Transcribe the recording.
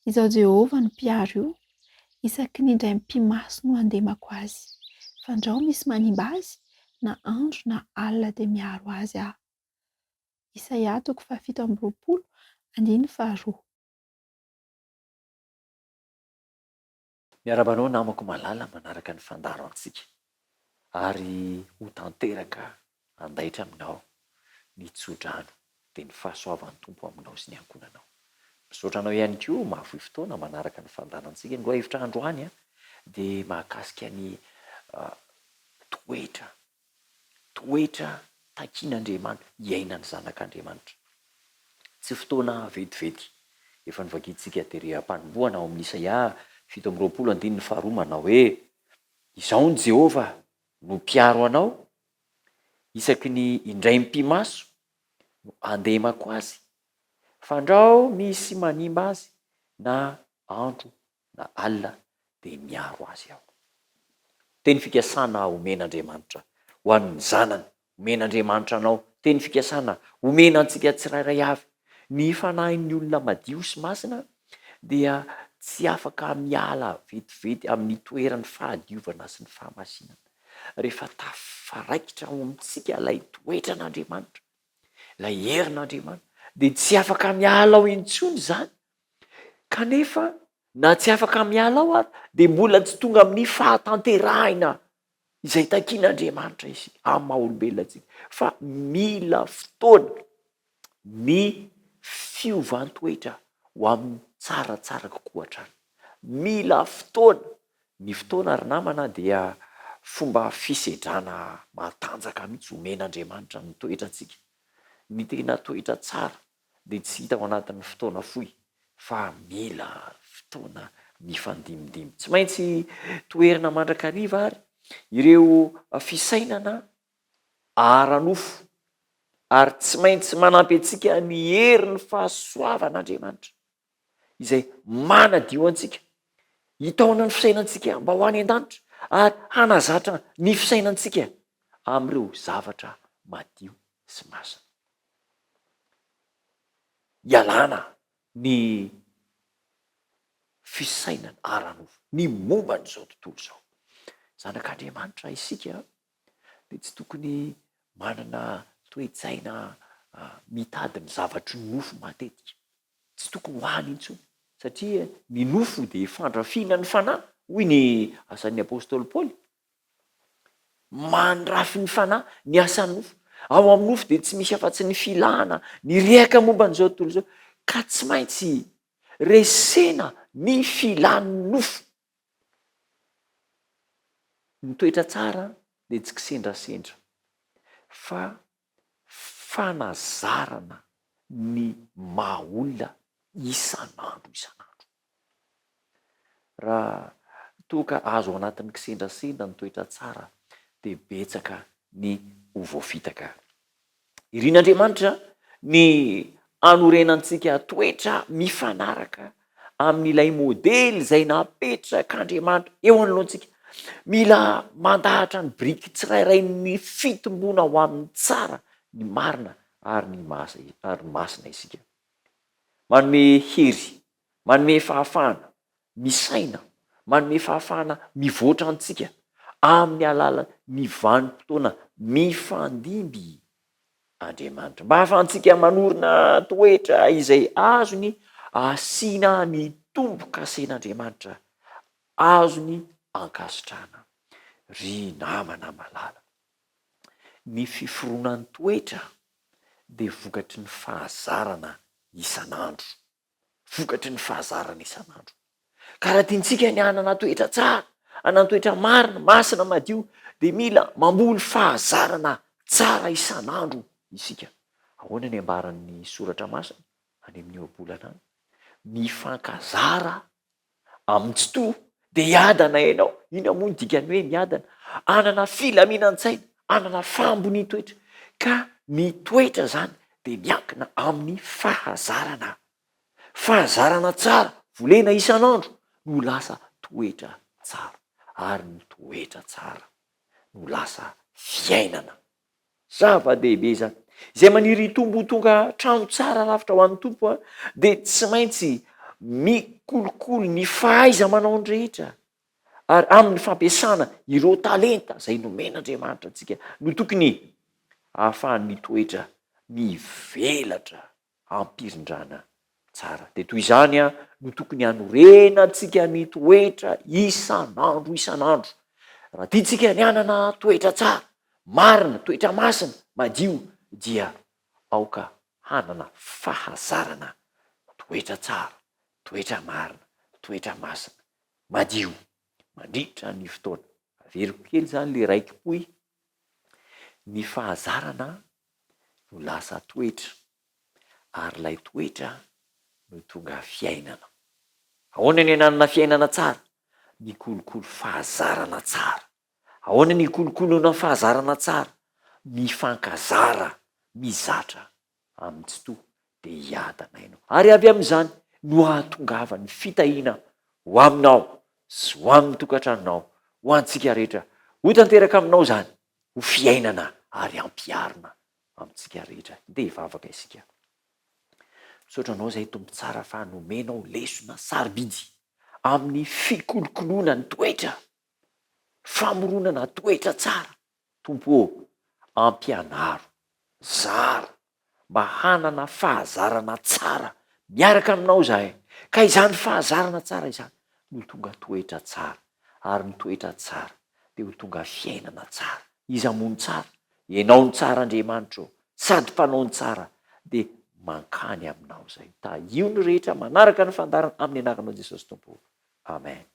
Izaho Jehovah no mpiaro io, isaky ny indray mipi-maso no andemako azy, fandrao misy manimba azy, na andro na alina dia miaro azy aho. Isaia toko fahafito amby roapolo andininy faharoa. Miarahaba anao namako malala manaraka ny fandaharantsika ary ho tanteraka handaitra aminao ny tsodrano dia ny fahasoavan'ny Tompo aminao sy ny ankohonanao. Misaotra anao ihany koa mahafoy fotoana manaraka ny fandaharantsika. Ny lohahevitra androany dia mahakasika ny toetra Toetra takian'Andriamanitra iainan'ny zanak'Andriamanitra. Tsy fotoana vetivety. Efa novakintsika tery am-panombohana ao amin'ny Isaia 27 andininy faharoa manao hoe, Izaho ny Jehovah no mpiaro anao, isaky ny indray mipi-maso no andemako azy, fandrao misy manimba azy na andro na alina dia miaro azy aho. Teny fikasana omen'Andriamanitra ho an'ny zanany, omen'Andriamanitra anao, teny fikasana omena antsika tsirairay avy. Ny fanahin'ny olona madio sy masina dia tsy afaka miala vetivety amin'ny toeran'ny fahadiovana sy ny fahamasinana. Rehefa tafaraikitra ao amintsika ilay toetran'Andriamanitra, ilay herin'Andriamanitra, dia tsy afaka miala ao intsony izany Kanefa na tsy afaka miala ao ary dia mbola tsy tonga amin'ny fahatanterahina izay takian'Andriamanitra isika amin'ny maha olombelona antsika fa mila fotoana ny fiovan-toetra ho amin'ny tsaratsara kokoa hatrany. Mila fotoana. Ny fotoana ry namana dia fomba fisedrana matanjaka mihitsy omen'Andriamanitra ny toetrantsika. Ny tena toetra tsara dia tsy hita ao anatin'ny fotoana fohy fa mila fotoana mifandimbindimby. Tsy maintsy toherina mandrakariva ary ireo fisainana ara-nofo ary tsy maintsy manampy antsika ny herin'ny fahasoavan'Andriamanitra izay manadio antsika, hitaona ny fisainantsika mba ho any an-danitra ary hanazatra ny fisainantsika amin'ireo zavatra madio sy masina. Ialana ny fisainana ara-nofo, ny momba an'izao tontolo izao. Zanak'Andriamanitra isika dia tsy tokony manana toe-tsaina mitady ny zavatry ny nofo matetika. Tsy tokony ho any intsony satria ny nofo dia fandrafiana ny fanahy, hoy ny asan'ny apostoly Paoly. Mandrafy ny fanahy ny asan'ny nofo. Ao amin'ny nofo dia tsy misy afa-tsy ny filana, ny rehaka momba an'izao tontolo izao, ka tsy maintsy resena ny filan'ny nofo. Ny toetra tsara dia tsy kisendrasendra fa fanazarana ny maha olona isan'andro isan'andro. Raha toa ka azo ao anatin'ny kisendrasendra ny toetra tsara dia betsaka ny ho voafitaka. Irin'Andriamanitra ny hanorenantsika toetra mifanaraka amin'ilay modely izay napetrak'Andriamanitra eo anoloantsika. Mila mandahatra ny biriky tsirairay ny fitomboana ho amin'ny tsara, ny marina ary ny masina isika. Manome hery manome fahafahana misaina, manome fahafahana mivoatra antsika amin'ny alalan'ny vanim-potoana mifandimby Andriamanitra, mba hahafahantsika manorina toetra izay azony asiana ny tombo-kasen'Andriamanitra, azony ankasitrahana. Ry namana malala, ny fiforonan'ny toetra dia vokatry ny fahazarana isan'andro. vokatry ny fahazarana isan'andro. Ka raha tiantsika ny hanana toetra tsara, hanana toetra marina, masina, madio, dia mila mamboly fahazarana tsara isan'andro isika. Ahoana ny ambaran'ny soratra masina any amin'ny ohabolana any? Mifankazara amin'ny tsitoha dia hiadana ianao. Inona moa ny dikan'ny hoe miadana? Hanana filaminan-tsaina, hanana fahambonian-toetra. Ka ny toetra izany dia miankina amin'ny fahazarana. Fahazarana tsara volena isan'andro no lasa toetra tsara, ary ny toetra tsara no lasa fiainana. Zava-dehibe izany. Izay maniry hitombo ho tonga trano tsara rafitra ho an'ny Tompo dia tsy maintsy mikolokolo ny fahaiza-manaony rehetra ary amin'ny fampiasana ireo talenta izay nomen'Andriamanitra antsika no tokony ahafahany mitoetra mivelatra ampirindrana tsara. Dia toy izany no tokony hanorenantsika ny toetra isan'andro isan'andro. Raha tiantsika ny hanana toetra tsara, marina, toetra masina, madio dia aoka hanana fahazarana toetra tsara, toetra marina, toetra masina, madio mandritra ny fotoana. Averiko kely izany ilay raiki-pohy, ny fahazarana no lasa toetra ary ilay toetra no tonga fiainana. Ahoana ny hananana fiainana tsara? Mikolokolo fahazarana tsara. Ahoana ny hikolokoloana fahazarana tsara? Mifankazara, mizatra amin'ny Tsitoha dia hiadana ianao. Ary avy amin'izany no hahatongavan'ny fitahiana ho aminao sy ho amin'ny tokantranonao, ho antsika rehetra. Ho tanteraka aminao izany, ho fiainana ary hampiharina amintsika rehetra. Ndeha hivavaka isika. Misaotra anao izahay Tompo tsara fa nomenao lesona sarobidy amin'ny fikolokoloana ny toetra, famoronana toetra tsara. Tompo ô, ampianaro, zaro mba hanana fahazarana tsara miaraka aminao izahay, ka izany fahazarana tsara izany no tonga toetra tsara, ary ny toetra tsara dia ho tonga fiainana tsara. Iza moa no tsara? Ianao no tsara Andriamanitra ô, sady mpanao ny tsara, dia mankany aminao izahay. Tahio ny rehetra manaraka ny fandaharana amin'ny anaranao Jesosy Tompo. Amen.